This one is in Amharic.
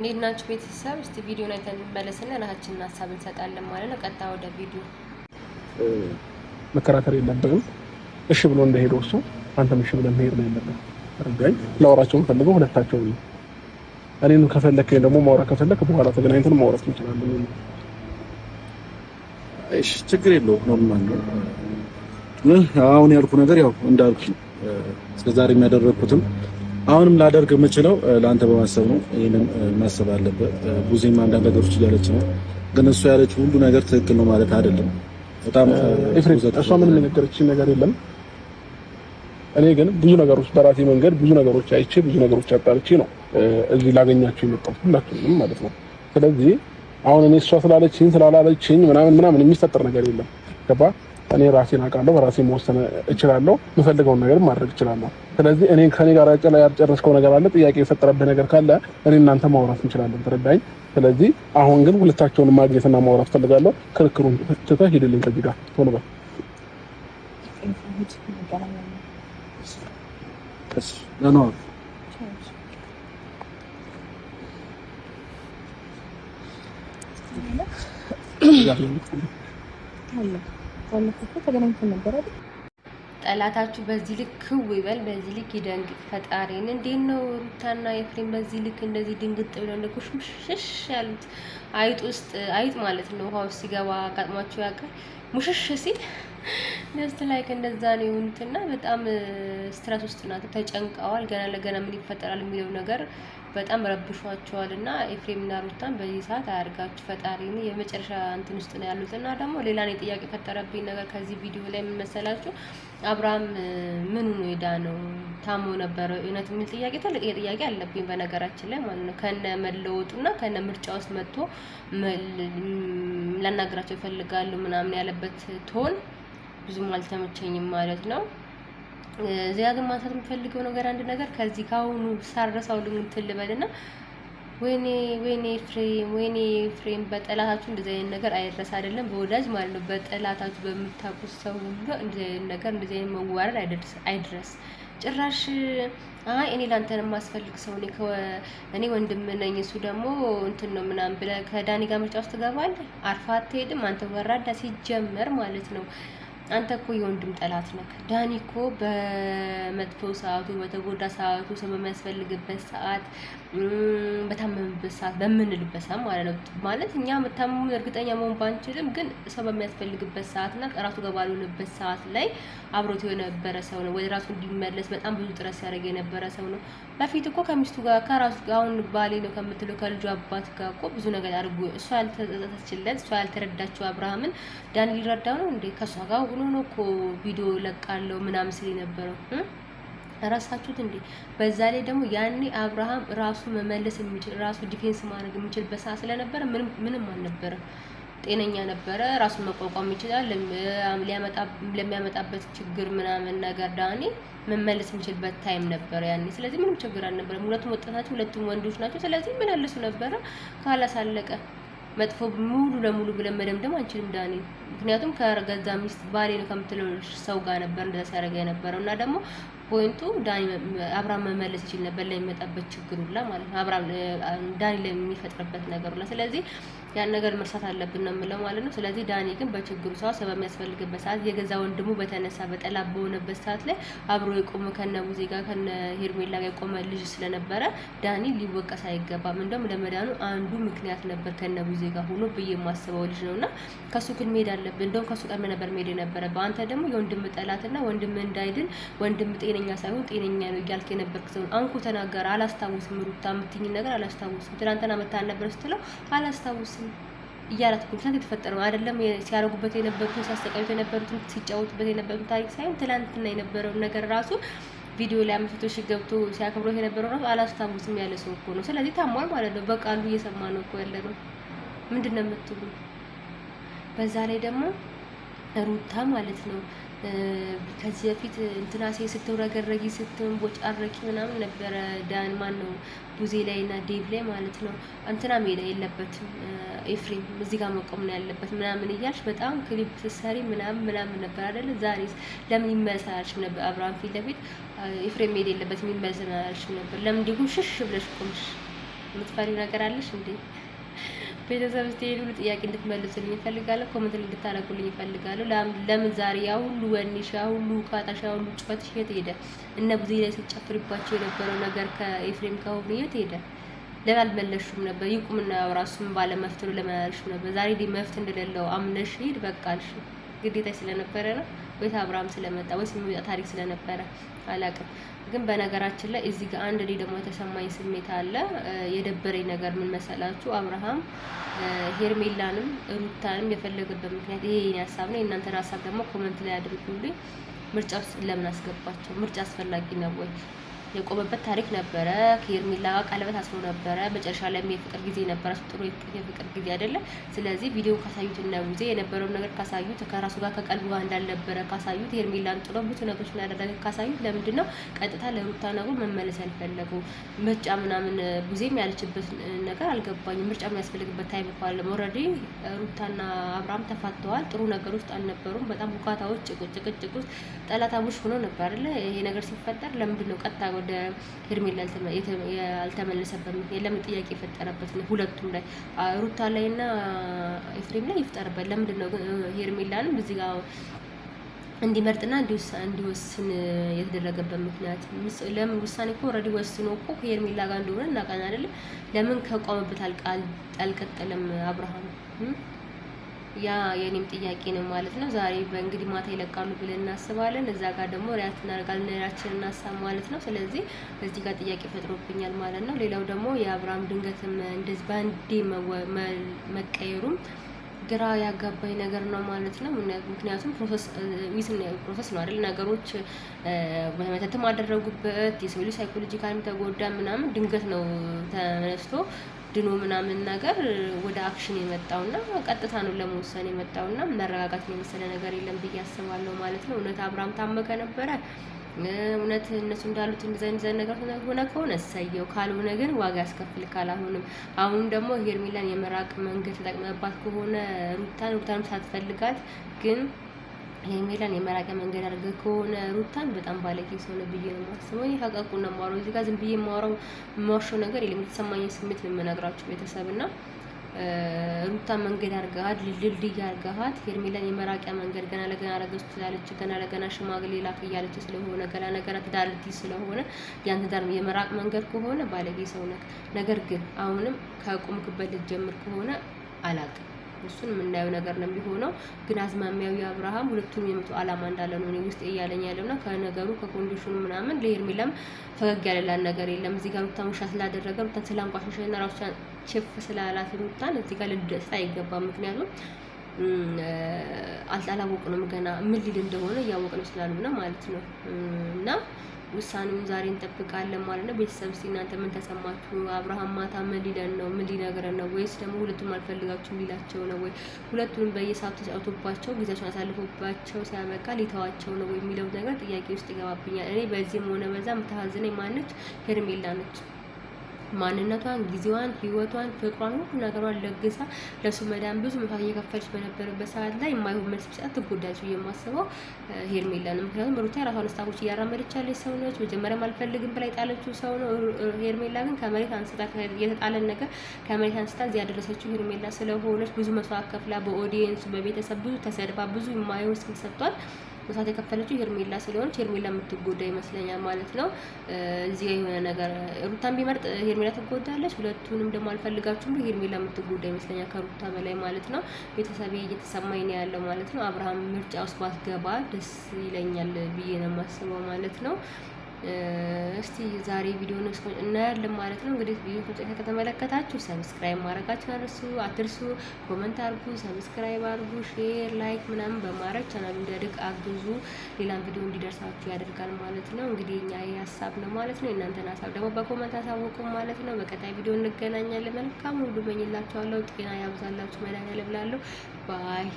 እንዴት ናችሁ ቤተሰብ? እስቲ ቪዲዮን አይተን እንመለስና ራሳችንን ሀሳብ እንሰጣለን ማለት ነው። ቀጥታ ወደ ቪዲዮ። መከራከር የለብህም። እሺ ብሎ እንደሄደው እሱ አንተም እሺ ብለህ መሄድ ነው ያለብህ። ረጋኝ ላወራቸውን ፈልገው ሁለታቸው ነው። እኔን ከፈለክ ደግሞ ማውራት ከፈለክ በኋላ ተገናኝተን ማውራት እንችላለን። እሺ ችግር የለውም፣ normal ነው። አሁን ያልኩ ነገር ያው እንዳልኩ እስከዛሬ የሚያደረግኩትም አሁንም ላደርግ የምችለው ለአንተ በማሰብ ነው። ይሄንን ማሰብ አለብህ። ቡዜም አንዳንድ ነገሮች እያለች ነው፣ ግን እሱ ያለችው ሁሉ ነገር ትክክል ነው ማለት አይደለም። በጣም ኤፍሬም፣ እሷ ምንም የነገረችኝ ነገር የለም። እኔ ግን ብዙ ነገሮች በራሴ መንገድ ብዙ ነገሮች አይቼ ብዙ ነገሮች አጣርቼ ነው እዚህ ላገኛቸው የመጣሁት ሁላችሁንም ማለት ነው። ስለዚህ አሁን እኔ እሷ ስላለችኝ ስላላለችኝ ምናምን ምናምን የሚፈጠር ነገር የለም። ገባ? እኔ ራሴን አውቃለሁ፣ በራሴ መወሰን እችላለሁ፣ የምፈልገውን ነገር ማድረግ እችላለሁ። ስለዚህ እኔ ከኔ ጋር ያልጨረስከው ነገር አለ፣ ጥያቄ የፈጠረብህ ነገር ካለ እኔ እናንተ ማውራት እንችላለን። ተረዳኝ። ስለዚህ አሁን ግን ሁለታቸውን ማግኘትና ማውራት ፈልጋለሁ። ክርክሩን ትተህ ሂድልኝ ከዚህ ጋር ቶሎ በል። ጠላታችሁ በዚህ ልክ ክው ይበል፣ በዚህ ልክ ይደንግጥ። ፈጣሪን እንዴት ነው ሩታና ኤፍሬም በዚህ ልክ እንደዚህ ድንግጥ ብለው እንደ ኩሽምሽሽ ያሉት? አይጥ ውስጥ አይጥ ማለት ነው ውሃ ውስጥ ሲገባ አጋጥሟቸው ያውቃል? ሙሽሽ ሲል just like እንደዛ ነው የሆኑትና በጣም stress ውስጥ ናቸው፣ ተጨንቀዋል። ገና ለገና ምን ይፈጠራል የሚለው ነገር በጣም ረብሿቸዋል። እና ኤፍሬምና ሩታን በዚህ ሰዓት አያርጋችሁ ፈጣሪን። የመጨረሻ እንትን ውስጥ ነው ያሉት። እና ደግሞ ሌላ እኔ ጥያቄ የፈጠረብኝ ነገር ከዚህ ቪዲዮ ላይ ምን መሰላችሁ? አብርሃም ምኑ ነው የዳነው? ታሞ ነበረ እውነት የሚል ጥያቄ ትልቅ ጥያቄ አለብኝ በነገራችን ላይ ማለት ነው። ከነ መለወጡና ከነ ምርጫ ውስጥ መጥቶ ላናግራቸው ይፈልጋሉ ምናምን ያለበት tone ብዙም አልተመቸኝም ማለት ነው። እዚያ ግን ማንሳት የምፈልገው ነገር አንድ ነገር ከዚህ ከአሁኑ ሳረሳው እንትን ልበልና ወይኔ ወይኔ ኤፍሬም ወይኔ ኤፍሬም፣ በጠላታችሁ እንደዚህ አይነት ነገር አይረሳ አይደለም በወዳጅ ማለት ነው። በጠላታችሁ በምታውቁት ሰው ሁሉ እንደዚህ አይነት ነገር እንደዚህ አይነት መዋረድ አይድረስ። ጭራሽ አይ እኔ ላንተ ነው የማስፈልግ ሰው እኔ ወንድም ነኝ እሱ ደግሞ እንትን ነው ምናምን ብለህ ከዳኒ ጋር ምርጫ ውስጥ ትገባለህ። አርፋ አትሄድም አንተ ወራዳ ሲጀመር ማለት ነው። አንተ እኮ የወንድም ጠላት ነህ። ዳኒ እኮ በመጥፎ ሰዓቱ፣ በተጎዳ ሰዓቱ፣ ሰው በሚያስፈልግበት ሰዓት፣ በታመምበት ሰዓት፣ በምንልበት ሰዓት ማለት ነው። ማለት እኛ መታመሙን እርግጠኛ መሆን ባንችልም፣ ግን ሰው በሚያስፈልግበት ሰዓት እና ራሱ ጋር ባልሆነበት ሰዓት ላይ አብሮት የነበረ ሰው ነው። ወደ ራሱ እንዲመለስ በጣም ብዙ ጥረት ሲያደርግ የነበረ ሰው ነው። በፊት እኮ ከሚስቱ ጋር ከራሱ ጋር አሁን ባሌ ነው ከምትለው ከልጁ አባት ጋር እኮ ብዙ ነገር አድርጎ እሷ ያልተጸጸተችለት እሷ ያልተረዳችው አብርሃምን ዳኒ ሊረዳው ነው እንዴ? ከእሷ ጋር ሆኖ ነው እኮ ቪዲዮ ለቃለው ምናምን ሲል የነበረው ረሳችሁት እንዴ? በዛ ላይ ደግሞ ያኔ አብርሃም ራሱ መመለስ የሚችል ራሱ defense ማድረግ የሚችልበት ሰዓት ስለነበረ ምንም ምንም አልነበረም። ጤነኛ ነበረ። ራሱን መቋቋም ይችላል። ለሚያመጣበት ችግር ምናምን ነገር ዳኒ መመለስ የሚችልበት time ነበረ ያኔ። ስለዚህ ምንም ችግር አልነበረም። ሁለቱም ወጣት ናቸው፣ ሁለቱም ወንዶች ናቸው። ስለዚህ መላለሱ ነበረ ካላሳለቀ መጥፎ ሙሉ ለሙሉ ብለን መደምደም አንችልም ዳኒ። ምክንያቱም ከገዛ ሚስት ባሌ ነው ከምትለው ሰው ጋር ነበር እንደዛ ሲያደርግ የነበረው እና ደግሞ point ኡ ዳኒ አብርሃም መመለስ ይችል ነበር ለሚመጣበት ችግር ሁላ ማለት ነው። አብርሃም ዳኒ ለሚፈጥርበት ነገር ሁላ። ስለዚህ ያን ነገር መርሳት አለብን ነው የምለው ማለት ነው። ስለዚህ ዳኒ ግን በችግሩ ሰዓት ሰው በሚያስፈልግበት ሰዓት የገዛ ወንድሙ በተነሳ በጠላ በሆነበት ሰዓት ላይ አብሮ የቆመ ከነ ቡዜ ጋር ከነ ሄርሜላ ጋር የቆመ ልጅ ስለነበረ ዳኒ ሊወቀስ አይገባም። እንደውም ለመዳኑ አንዱ ምክንያት ነበር ከነ ቡዜ ጋር ሆኖ ብዬ የማስበው ልጅ ነውና ከሱ ግን መሄድ አለብን። እንደውም ከሱ ቀድመ ነበር መሄድ የነበረ። በአንተ ደግሞ የወንድም ጠላትና ወንድም እንዳይድን ወንድም ጤነኛ ሳይሆን ጤነኛ ነው እያልክ የነበርክ ሰው አንኩ ተናገረ። አላስታውስም ሩታ የምትይኝ ነገር አላስታውስም። ትናንትና መታ ነበር ስትለው አላስታውስም እያላት እኮ ትናንት የተፈጠረው አይደለም ሲያደርጉበት የነበሩትን ሲያሰቃዩት የነበሩትን ሲጫወቱበት የነበሩትን ታሪክ ሳይሆን ትናንትና የነበረውን ነገር ራሱ ቪዲዮ ላይ 500,000 ገብቶ ሲያከብሮት የነበረው ራሱ አላስታውስም ያለ ሰው እኮ ነው። ስለዚህ ታሟል ማለት ነው። በቃሉ እየሰማ ነው እኮ ያለ ነው። ምንድን ነው የምትሉ? በዛ ላይ ደግሞ ሩታ ማለት ነው ከዚህ በፊት እንትና ሴ ስትውረገረጊ ስትንቦጫረቂ ምናምን ነበረ። ዳን ማን ነው ቡዜ ላይ እና ዴቭ ላይ ማለት ነው እንትና ሜዳ የለበትም ኤፍሬም እዚህ ጋር መቆም ነው ያለበት ምናምን እያልሽ በጣም ክሊፕ ስትሰሪ ምናምን ምናምን ነበር አይደለ? ዛሬስ ለምን ይመለስ አላልሽም ነበር? አብርሃም ፊት ለፊት ኤፍሬም ሜዳ የለበትም ይመለስ አላልሽም ነበር? ለምን እንዲሁ ሽሽ ብለሽ ቆምሽ? የምትፈሪው ነገር አለሽ እንዴ? ቤተሰብ እስቲ ይሄን ሁሉ ጥያቄ እንድትመልሱልኝ እፈልጋለሁ። Comment እንድታደርጉልኝ እፈልጋለሁ። ለምን ዛሬ ያ ሁሉ ወኔሽ፣ ያ ሁሉ ካታሽ፣ ያ ሁሉ ጩኸትሽ የት ሄደ? እነ ብዙ ላይ ስትጨፍሪባቸው የነበረው ነገር ከኤፍሬም ከሆኑ የት ሄደ? ለምን አልመለስሽም ነበር? ይቁምና ራሱን ባለመፍትሄ ነው ለምን አላልሽም ነበር? ዛሬ ዲ መፍትሄ እንደሌለው አምነሽ ሂድ በቃ አልሽ። ግዴታ ስለነበረ ነው ወይስ አብርሃም ስለመጣ ወይስ የሚመጣ ታሪክ ስለነበረ አላውቅም። ግን በነገራችን ላይ እዚህ ጋር አንድ እኔ ደግሞ የተሰማኝ ስሜት አለ። የደበረኝ ነገር ምን መሰላችሁ? አብርሃም ሄርሜላንም ሩታንም የፈለገበት ምክንያት ይሄ የኔ ሀሳብ ነው። የእናንተን ሀሳብ ደግሞ comment ላይ አድርጉልኝ። ምርጫ ውስጥ ለምን አስገባቸው? ምርጫ አስፈላጊ ነው ወይ? የቆመበት ታሪክ ነበረ። ከሄርሜላ ጋር ቀለበት አስሮ ነበረ። መጨረሻ ላይ የፍቅር ጊዜ ነበረ። ጥሩ የፍቅር ጊዜ አይደለ? ስለዚህ ቪዲዮ ካሳዩት እና ጊዜ የነበረውን ነገር ካሳዩት፣ ከራሱ ጋር ከቀልቡ ጋር እንዳልነበረ ካሳዩት፣ ሄርሜላን ጥሎ ብዙ ነገሮች እንዳደረገ ካሳዩት፣ ለምንድን ነው ቀጥታ ለሩታ ነግሮ መመለስ ያልፈለጉ? ምርጫ ምናምን ጊዜም ያለችበት ነገር አልገባኝም። ምርጫ የሚያስፈልግበት time እኮ አለ። Already ሩታና አብርሃም ተፋተዋል። ጥሩ ነገር ውስጥ አልነበሩም። በጣም ሁካታዎች፣ ጭቅጭቅ ውስጥ ጠላታሞች ሆኖ ነበር አይደለ? ይሄ ነገር ሲፈጠር ለምንድን ነው ቀጥታ ወደ ሄርሜላ ያልተመለሰበት ምክንያት ለምን ጥያቄ የፈጠረበት ነው? ሁለቱም ላይ ሩታ ላይ እና ኤፍሬም ላይ ይፍጠርበት። ለምንድን ነው ሄርሜላንም እዚህ ጋር እንዲመርጥና እንዲወስን የተደረገበት ምክንያት ለምን? ውሳኔ እኮ already ወስኖ እኮ ከሄርሜላ ጋር እንደሆነ እናውቃለን አይደለ? ለምን ከቆመበት አልቀጠለም አብርሃም? ያ የኔም ጥያቄ ነው ማለት ነው። ዛሬ በእንግዲህ ማታ ይለቃሉ ብለን እናስባለን። እዛ ጋር ደግሞ react እናደርጋለን ራችን እናሳብ ማለት ነው። ስለዚህ እዚህ ጋር ጥያቄ ፈጥሮብኛል ማለት ነው። ሌላው ደግሞ የአብርሃም ድንገትም እንደዚህ በአንዴ መቀየሩም ግራ ያጋባኝ ነገር ነው ማለት ነው። ምክንያቱም process process ነው አይደል? ነገሮች መተትም አደረጉበት፣ የሰው ልጅ psychologically ም ተጎዳ ምናምን፣ ድንገት ነው ተነስቶ ድኖ ምናምን ነገር ወደ action የመጣውና ቀጥታ ነው ለመወሰን የመጣውና መረጋጋት የመሰለ ነገር የለም ብዬ አስባለሁ ማለት ነው። እውነት አብርሃም ታመከ ነበረ እውነት እነሱ እንዳሉት እንደዛ እንደዛ ነገር ሆነ ከሆነ እሰየው፣ ካልሆነ ግን ዋጋ ያስከፍልካል። አሁንም አሁንም ደግሞ ሄርሜላን የመራቅ መንገድ ተጠቅመባት ከሆነ ሩታን ሩታንም ሳትፈልጋት ግን ሄርሜላን የመራቂያ መንገድ አድርገህ ከሆነ ሩታን በጣም ባለጌ ሰው ነው ብዬ ነው የማስበው። እኔ ሀቀቁን ነው የማወራው። እዚህ ጋር ዝም ብዬ የማወራው የማዋሸው ነገር የለም። የተሰማኝን ስሜት ነው የምነግራችሁ ቤተሰብ እና ሩታ መንገድ አርገሃት ድልድይ አርገሃት ሄርሜላን የመራቂያ መንገድ ገና ለገና አረገዝኩ ስላለች ገና ለገና ሽማግሌ ላክ እያለች ስለሆነ ገና ለገና ትዳር ልትይዝ ስለሆነ ያን ትዳር የመራቅ መንገድ ከሆነ ባለጌ ሰው ነህ። ነገር ግን አሁንም ከቆምክበት ልትጀምር ከሆነ አላቅም እሱን የምናየው ነገር ነው የሚሆነው። ግን አዝማሚያው የአብርሃም ሁለቱንም የመቶ አላማ እንዳለ ነው እኔ ውስጥ እያለኝ ያለውና ከነገሩ ከ condition ኑ ምናምን ለሄርሜላም ፈገግ ያለላን ነገር የለም። እዚህ ጋር ሩታን ውሻ ስላደረገ ሩታን ስላንቋሸሸና ራሷን ችፍ ስላላት ሩታን እዚህ ጋር ልደስታ አይገባም። ምክንያቱም አላወቅንም ገና ምን ሊል እንደሆነ እያወቅነው ስላልሆነ ማለት ነው እና ውሳኔውን ዛሬ እንጠብቃለን ማለት ነው። ቤተሰብ እስቲ እናንተ ምን ተሰማችሁ? አብርሃም ማታ ምን ሊለን ነው? ምን ሊነግረን ነው? ወይስ ደግሞ ሁለቱም አልፈልጋችሁም ሊላቸው ነው ወይ? ሁለቱንም በየሰዓቱ ተጫውቶባቸው ጊዜያቸውን አሳልፎባቸው ሲያበቃ ሊተዋቸው ነው ወይ የሚለው ነገር ጥያቄ ውስጥ ይገባብኛል። እኔ በዚህም ሆነ በዛ የምታሳዝነኝ ማነች? ሄርሜላ ነች። ማንነቷን፣ ጊዜዋን፣ ህይወቷን፣ ፍቅሯን ሁሉ ነገሯን ለግሳ ለሱ መዳን ብዙ መስዋዕት እየከፈለች በነበረበት ሰዓት ላይ የማይሆን መልስ ቢሰጣት ትጎዳለች ብዬ የማስበው ሄርሜላ ነው። ምክንያቱም ሩታ የራሷን ስታቦች እያራመደች ያለች ሰው ነች። መጀመሪያም አልፈልግም ብላ የጣለችው ሰው ነው። ሄርሜላ ግን ከመሬት አንስታ የተጣለን ነገር ከመሬት አንስታ እዚህ ያደረሰችው ሄርሜላ ስለሆነች ብዙ መስዋዕት ከፍላ በ audience ኡ በቤተሰብ ብዙ ተሰድባ ብዙ የማይሆን ስም ተሰጥቷል። መስዋዕት የከፈለችው ሄርሜላ ስለሆነች ሄርሜላ የምትጎዳ ይመስለኛል ማለት ነው። እዚህ ጋር የሆነ ነገር ሩታን ቢመርጥ ሄርሜላ ትጎዳለች። ሁለቱንም ደግሞ አልፈልጋችሁም ብሎ ሄርሜላ የምትጎዳ ይመስለኛል ከሩታ በላይ ማለት ነው። ቤተሰቤ እየተሰማኝ ነው ያለው ማለት ነው። አብርሃም ምርጫ ውስጥ ባትገባ ደስ ይለኛል ብዬ ነው የማስበው ማለት ነው። እስቲ ዛሬ ቪዲዮን እናያለን ማለት ነው። እንግዲህ ቪዲዮ ከተመለከታችሁ subscribe ማድረጋችሁን አትርሱ፣ comment አድርጉ፣ subscribe አድርጉ፣ share፣ like ምናምን በማድረግ ቻናሉ እንዲያድግ አግዙ። ሌላም ቪዲዮ እንዲደርሳችሁ ያደርጋል ማለት ነው። እንግዲህ እኛ ይሄ ሀሳብ ነው ማለት ነው። የእናንተን ሀሳብ ደግሞ በ comment አሳውቁ ማለት ነው። በቀጣይ ቪዲዮ እንገናኛለን። መልካም ሁሉ እመኝላችኋለሁ። ጤና ያብዛላችሁ። መድኃኒዓለም እላለሁ። Bye.